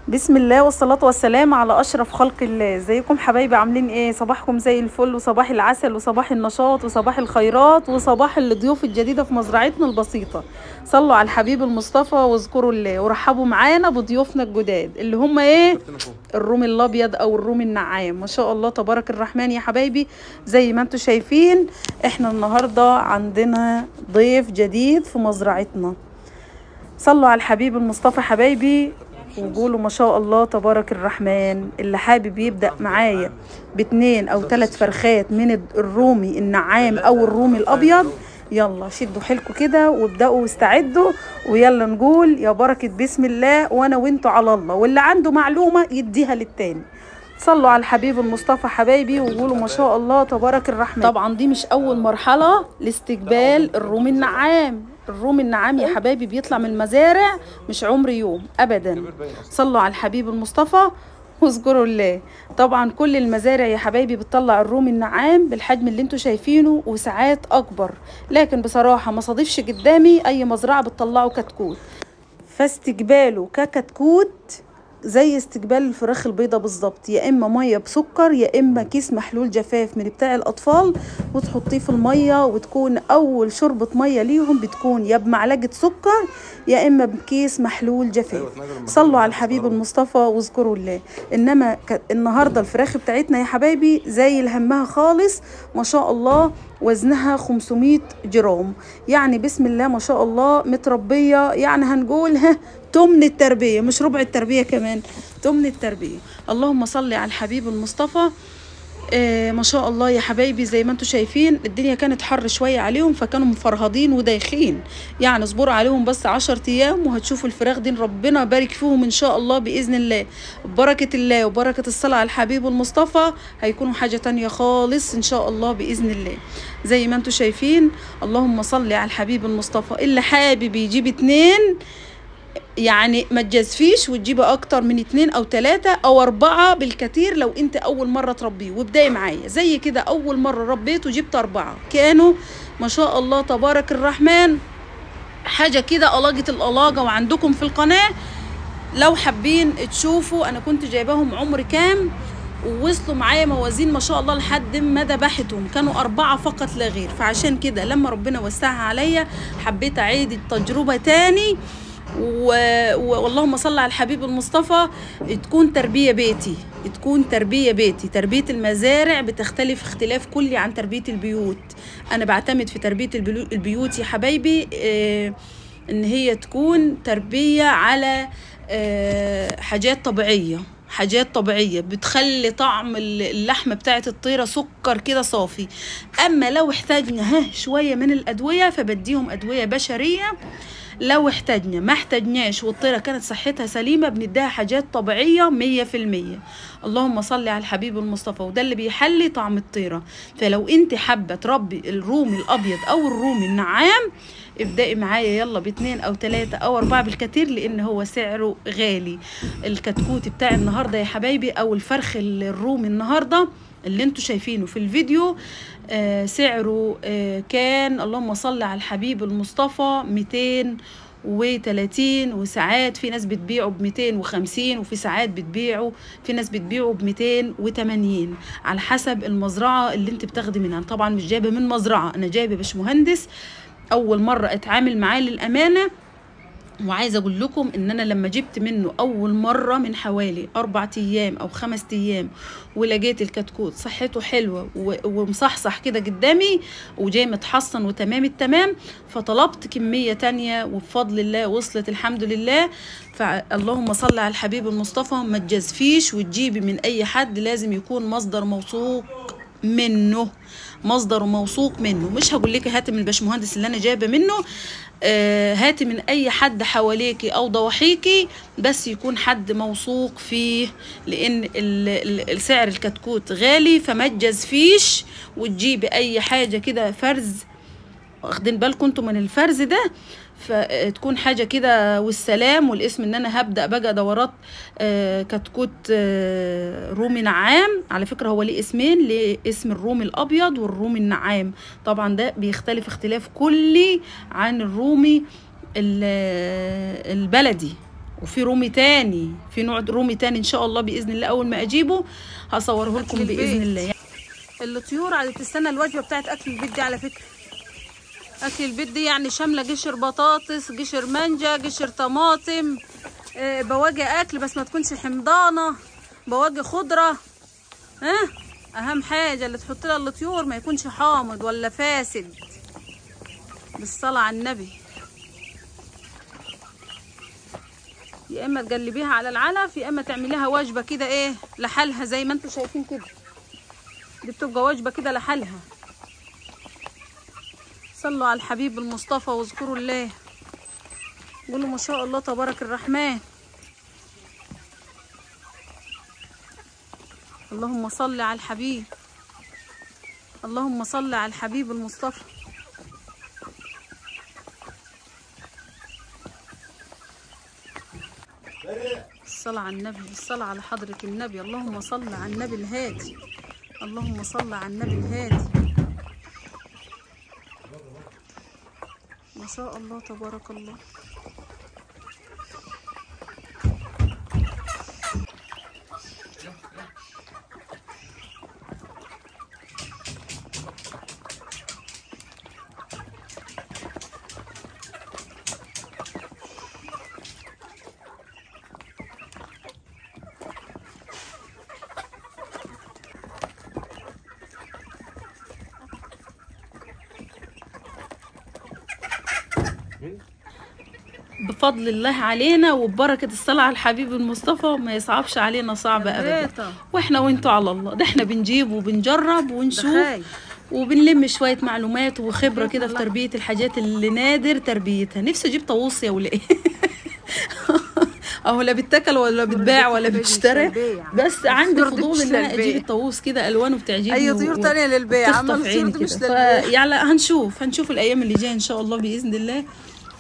بسم الله والصلاة والسلام على أشرف خلق الله. ازيكم حبايبي، عاملين ايه؟ صباحكم زي الفل، وصباح العسل، وصباح النشاط، وصباح الخيرات، وصباح الضيوف الجديدة في مزرعتنا البسيطة. صلوا على الحبيب المصطفى واذكروا الله، ورحبوا معانا بضيوفنا الجداد اللي هم ايه؟ الرومي الابيض او الرومي النعام. ما شاء الله تبارك الرحمن يا حبايبي. زي ما انتم شايفين احنا النهارده عندنا ضيف جديد في مزرعتنا. صلوا على الحبيب المصطفى حبايبي وقولوا ما شاء الله تبارك الرحمن. اللي حابب يبدأ معايا ب2 أو 3 فرخات من الرومي النعام أو الرومي الأبيض، يلا شدوا حيلكوا كده وابدأوا واستعدوا، ويلا نقول يا بركة بسم الله، وأنا وانتوا على الله، واللي عنده معلومة يديها للتاني. صلوا على الحبيب المصطفى حبايبي وقولوا ما شاء الله تبارك الرحمن. طبعا دي مش أول مرحلة لاستقبال الرومي النعام. الرومي النعام يا حبايبي بيطلع من المزارع مش عمر يوم ابدا. صلوا على الحبيب المصطفى واذكروا الله. طبعا كل المزارع يا حبايبي بتطلع الرومي النعام بالحجم اللي انتوا شايفينه وساعات اكبر، لكن بصراحة ما صادفش قدامي اي مزرعة بتطلعه كتكوت. فاستقباله ككتكوت زي استقبال الفراخ البيضة بالظبط، يا اما مية بسكر، يا اما كيس محلول جفاف من بتاع الاطفال وتحطيه في المية، وتكون اول شوربة مية ليهم بتكون يا بمعلقه سكر يا اما بكيس محلول جفاف. صلوا على الحبيب المصطفى واذكروا الله. انما النهارده الفراخ بتاعتنا يا حبايبي زي الهمها خالص ما شاء الله، وزنها 500 جرام، يعني بسم الله ما شاء الله متربيه، يعني هنقول ها تمن التربية، مش ربع التربية، كمان تمن التربية. اللهم صل على الحبيب المصطفى. ما شاء الله يا حبايبي، زي ما انتم شايفين الدنيا كانت حر شوية عليهم، فكانوا مفرهدين ودايخين، يعني اصبروا عليهم بس 10 ايام وهتشوفوا الفراخ دي ربنا بارك فيهم ان شاء الله باذن الله. ببركة الله وبركة الصلاة على الحبيب المصطفى هيكونوا حاجة تانية خالص ان شاء الله باذن الله. زي ما انتم شايفين اللهم صل على الحبيب المصطفى. اللي حابب يجيب 2 يعني ما تجازفيش وتجيبي اكتر من 2 او 3 او 4 بالكثير لو انت اول مرة تربيه. وابداي معايا زي كده، اول مرة ربيت وجبت 4، كانوا ما شاء الله تبارك الرحمن حاجة كده قلاجه القلاجه. وعندكم في القناة لو حابين تشوفوا انا كنت جايباهم عمر كام، ووصلوا معايا موازين ما شاء الله لحد ما ذبحتهم، كانوا 4 فقط لا غير. فعشان كده لما ربنا وسعها عليا حبيت اعيد التجربة تاني، واللهم صل على الحبيب المصطفى. تكون تربية بيتي، تكون تربية بيتي. تربية المزارع بتختلف اختلاف كلي عن تربية البيوت. أنا بعتمد في تربية البيوت يا حبايبي إن هي تكون تربية على حاجات طبيعية، حاجات طبيعية بتخلي طعم اللحمة بتاعت الطيرة سكر كده صافي. أما لو احتاجنا شوية من الأدوية فبديهم أدوية بشرية لو احتاجنا. ما احتاجناش والطيرة كانت صحتها سليمة بنديها حاجات طبيعية 100%. اللهم صل على الحبيب المصطفى. وده اللي بيحلي طعم الطيرة. فلو انت حابة تربي الرومي الابيض او الرومي النعام ابدأي معايا يلا ب2 او 3 او 4 بالكثير، لان هو سعره غالي. الكتكوت بتاع النهارده يا حبايبي او الفرخ الرومي النهارده اللي انتوا شايفينه في الفيديو سعره كان اللهم صل على الحبيب المصطفى 230، وساعات في ناس بتبيعه ب 250، وفي ساعات بتبيعه في ناس بتبيعه ب 280 على حسب المزرعة اللي انت بتاخدي منها. طبعا مش جايبه من مزرعة، انا جايبه باشمهندس اول مرة اتعامل معاه للامانة. وعايزه اقول لكم ان انا لما جبت منه اول مرة من حوالي 4 ايام او 5 ايام ولقيت الكتكوت صحته حلوة ومصحصح كده قدامي وجاي متحصن وتمام التمام، فطلبت كمية تانية وبفضل الله وصلت الحمد لله. فاللهم صل على الحبيب المصطفى. ما تجازفيش وتجيبي من اي حد، لازم يكون مصدر موثوق منه، مصدر موثوق منه. مش هقول لك هاتي من الباشمهندس اللي انا جايبه منه، هاتي من اي حد حواليكي او ضواحيكي، بس يكون حد موثوق فيه، لان السعر الكتكوت غالي. فما تجازفيش وتجيبي اي حاجة كده فرز، واخدين بالكم انتوا من الفرز ده، فتكون حاجة كده والسلام. والاسم ان انا هبدا بقى دورات كتكوت رومي نعام. على فكرة هو ليه اسمين، ليه اسم الرومي الابيض والرومي النعام. طبعا ده بيختلف اختلاف كلي عن الرومي البلدي. وفي رومي تاني، في نوع رومي تاني ان شاء الله باذن الله اول ما اجيبه هصوره لكم باذن الله. الطيور على بتستنى الوجبة بتاعت اكل البيت دي. على فكرة اكل البيت دي يعني شاملة قشر بطاطس، قشر مانجا، قشر طماطم، بواقي اكل بس ما تكونش حمضانة، بواقي خضرة. اهم حاجة اللي تحط لها الطيور ما يكونش حامض ولا فاسد. بالصلاة على النبي. يا اما تقلبيها على العلف، يا اما تعمليها وجبة كده ايه لحالها زي ما انتم شايفين كده. دي بتبقى وجبة كده لحالها. صلوا على الحبيب المصطفى واذكروا الله، قولوا ما شاء الله تبارك الرحمن. اللهم صل على الحبيب، اللهم صل على الحبيب المصطفى. الصلاة على النبي، الصلاة على حضرة النبي. اللهم صل على النبي الهادي، اللهم صل على النبي الهادي. ما شاء الله تبارك الله. بفضل الله علينا وببركة الصلاة على الحبيب المصطفى ما يصعبش علينا صعب أبدا. واحنا وانتوا على الله، ده احنا بنجيب وبنجرب ونشوف وبنلم شوية معلومات وخبرة كده في تربية الحاجات اللي نادر تربيتها. نفسي اجيب طاووس يا ولا ايه؟ اهو لا بيتاكل ولا بيتباع ولا بيتشتري، بس عندي فضول ان انا اجيب الطاووس كده، الوانه بتعجبني. اي طيور ثانية للبيع، اما الطيور دي مش للبيع. يعني هنشوف الايام اللي جاية ان شاء الله باذن الله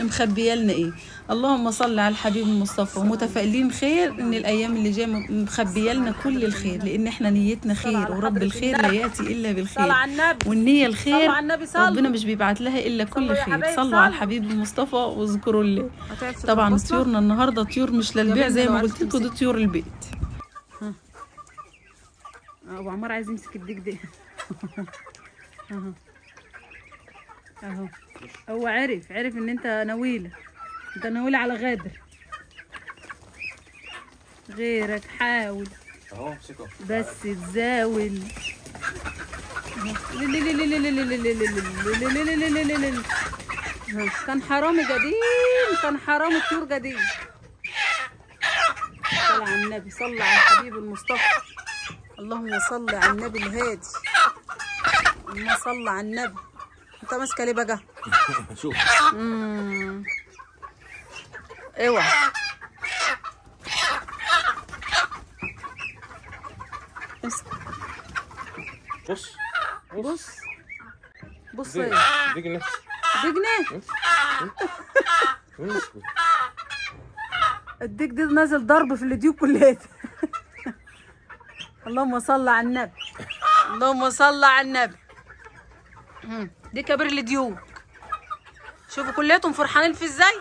مخبيه لنا ايه. اللهم صل على الحبيب المصطفى. ومتفائلين خير ان الايام اللي جاية مخبيه لنا كل الخير، لان احنا نيتنا خير، ورب الخير لا ياتي الا بالخير، والنية الخير ربنا مش بيبعت لها الا كل خير. صلوا على الحبيب المصطفى واذكروا الله. طبعا طيورنا النهارده طيور مش للبيع زي ما قلت لكم، دي طيور البيت. ابو عمار عايز يمسك الديك ده. اهو اهو، هو عرف ان انت نويله، انت ناويله على غادر. غيرك حاول اهو امسكه بس تزاول. كان حرامي قديم، كان حرامي طيور قديم. صلى على النبي، صلى على الحبيب المصطفى. اللهم صل على النبي الهادي، اللهم صل على النبي. انت ماسكه ليه بقى؟ شوف. اوعى. امسك. بص بص بص. ايه؟ دي جنيه، دي جنيه. الديك دي نازل ضرب في الديوك كلها. اللهم صل على النبي، اللهم صل على النبي. دي كبير الديوك، شوفوا كلياتهم فرحانين في ازاي.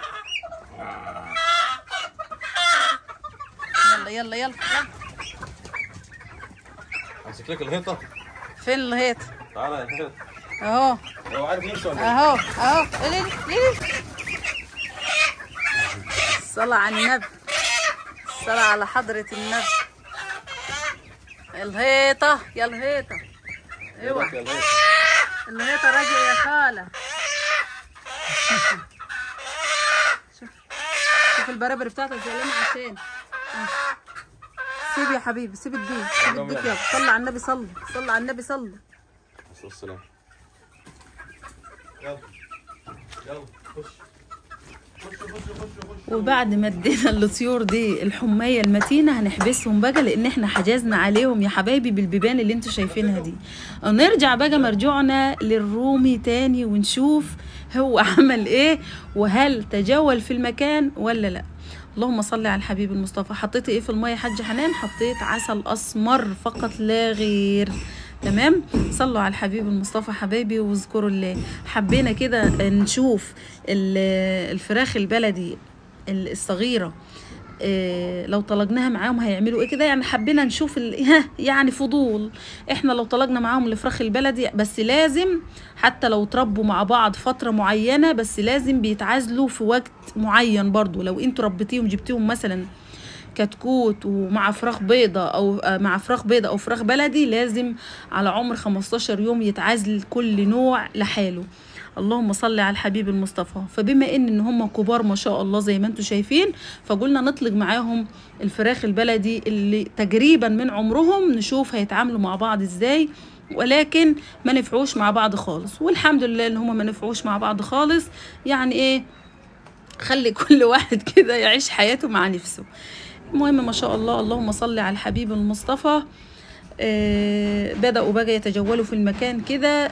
يلا يلا يلا. امسك لك الهيطه. فين الهيطه؟ تعالى يا هيطه. اهو. هو عارف يمشي ولا ايه؟ اهو اهو. ليه ليه؟ الصلاة على النبي، الصلاة على حضرة النبي. الهيطه يا الهيطه. اوعى الهيطه راجع يا خاله. شوف شوف البرابر بتاعتك زعلانة عشان. سيب يا حبيبي، سيب الديك، سيب الديك يابا. صلي على النبي، صلي صلي على النبي، صلي. السلام. يلا يلا خش خش خش خش. وبعد ما ادينا الطيور دي الحمية المتينة هنحبسهم بقى، لان احنا حجزنا عليهم يا حبايبي بالبيبان اللي انتوا شايفينها دي. نرجع بقى مرجوعنا للرومي تاني ونشوف هو عمل ايه، وهل تجول في المكان ولا لا. اللهم صل على الحبيب المصطفى. حطيت ايه في المية يا حاج حنان؟ حطيت عسل اسمر فقط لا غير. تمام. صلوا على الحبيب المصطفى حبايبي واذكروا الله. حبينا كده نشوف الفراخ البلدي الصغيرة لو طلقناها معاهم هيعملوا ايه كده. يعني حبينا نشوف يعني فضول، احنا لو طلقنا معاهم الفراخ البلدي، بس لازم حتى لو تربوا مع بعض فترة معينة بس لازم بيتعازلوا في وقت معين برضو. لو انتوا ربيتيهم جبتيهم مثلا كتكوت ومع فراخ بيضة او مع فراخ بيضة او فراخ بلدي، لازم على عمر 15 يوم يتعزل كل نوع لحاله. اللهم صل على الحبيب المصطفى. فبما ان هم كبار ما شاء الله زي ما انتم شايفين، فقلنا نطلق معاهم الفراخ البلدي اللي تقريبا من عمرهم، نشوف هيتعاملوا مع بعض ازاي. ولكن ما نفعوش مع بعض خالص، والحمد لله ان هم ما نفعوش مع بعض خالص. يعني ايه، خلي كل واحد كده يعيش حياته مع نفسه. المهم ما شاء الله، اللهم صل على الحبيب المصطفى. بدأوا بقى يتجولوا في المكان كده.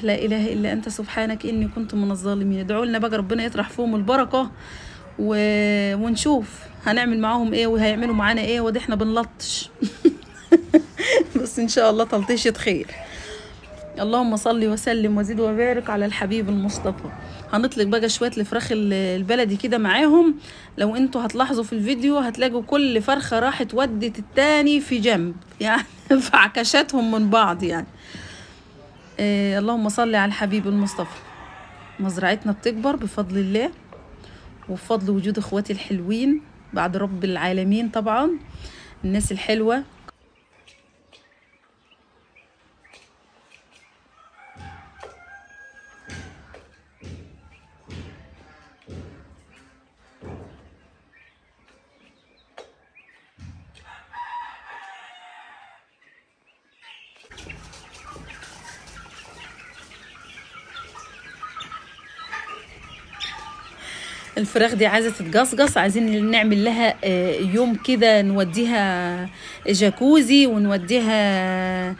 لا إله إلا أنت سبحانك إني كنت من الظالمين. ادعوا لنا بقى ربنا يطرح فيهم البركة، ونشوف هنعمل معاهم إيه وهيعملوا معانا إيه. ودي إحنا بنلطش بس إن شاء الله تلطيشة خير. اللهم صل وسلم وزد وبارك على الحبيب المصطفى. هنطلق بقى شوية الفراخ البلدي كده معاهم. لو انتوا هتلاحظوا في الفيديو هتلاقوا كل فرخة راحت ودت التاني في جنب، يعني فعكشتهم من بعض يعني. اللهم صل على الحبيب المصطفى. مزرعتنا بتكبر بفضل الله وبفضل وجود اخواتي الحلوين بعد رب العالمين طبعا، الناس الحلوة. الفراخ دي عايزه تتقصقص، عايزين نعمل لها يوم كده نوديها جاكوزي ونوديها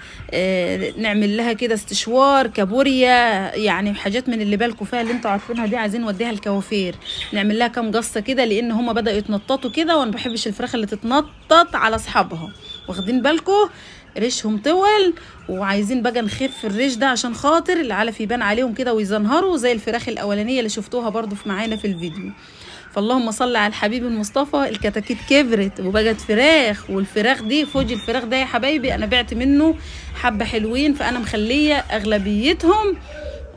نعمل لها كده استشوار كابوريا، يعني حاجات من اللي بالكم فيها اللي انتوا عارفينها دي. عايزين نوديها الكوافير نعمل لها كام قصة كده، لان هما بداوا يتنططوا كده، وانا ما بحبش الفراخ اللي تتنطط على اصحابها، واخدين بالكم؟ ريشهم طول، وعايزين بقى نخف الريش ده عشان خاطر العلف يبان عليهم كده ويزنهروا زي الفراخ الاولانية اللي شفتوها برضو في معانا في الفيديو. فاللهم صل على الحبيب المصطفى. الكتاكيت كبرت وبقت فراخ، والفراخ دي فوج الفراخ ده يا حبايبي انا بعت منه حبه حلوين، فانا مخليه اغلبيتهم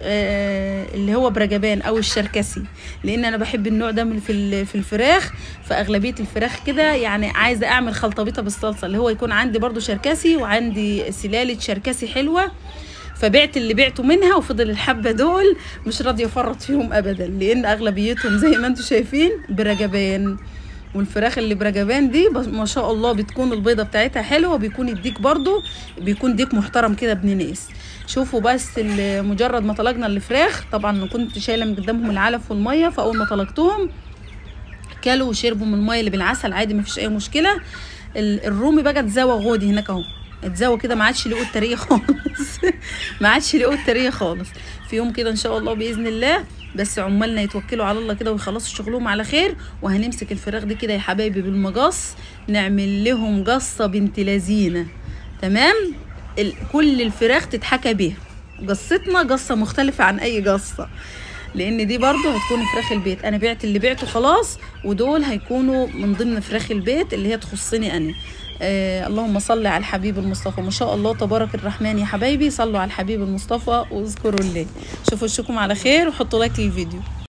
اللي هو برجبان او الشركسي، لان انا بحب النوع ده من في الفراخ. فاغلبيه الفراخ كده يعني عايزه اعمل خلطبيطه بالصلصه، اللي هو يكون عندي برضو شركسي وعندي سلالة شركسي حلوة. فبعت اللي بعته منها وفضل الحبة دول مش راضية افرط فيهم ابدا، لان اغلبيتهم زي ما انتم شايفين برجبان. والفراخ اللي برجبان دي ما شاء الله بتكون البيضة بتاعتها حلوة، وبيكون الديك برضو بيكون ديك محترم كده ابن ناس. شوفوا بس مجرد ما طلقنا الفراخ، طبعا كنت شايله من قدامهم العلف والمية، فاول ما طلقتهم كلوا وشربوا من المية اللي بالعسل عادي ما فيش اي مشكلة. الرومي بقى اتزوى غودي هناك اهو، اتزوى كده ما عادش لقوا التريه خالص ما عادش لقوا التريه خالص. في يوم كده ان شاء الله باذن الله، بس عمالنا يتوكلوا على الله كده ويخلصوا شغلهم على خير، وهنمسك الفراخ دي كده يا حبايبي بالمقص، نعمل لهم قصة بنت لذينه. تمام، كل الفراخ تتحكى بيها. قصتنا قصة مختلفة عن اي قصة، لان دي برضو هتكون فراخ البيت. انا بعت اللي بعته خلاص، ودول هيكونوا من ضمن فراخ البيت اللي هي تخصني انا. اللهم صل على الحبيب المصطفى. ما شاء الله تبارك الرحمن يا حبايبي، صلوا على الحبيب المصطفى واذكروا الله. شوفوا وشكم على خير وحطوا لايك للفيديو.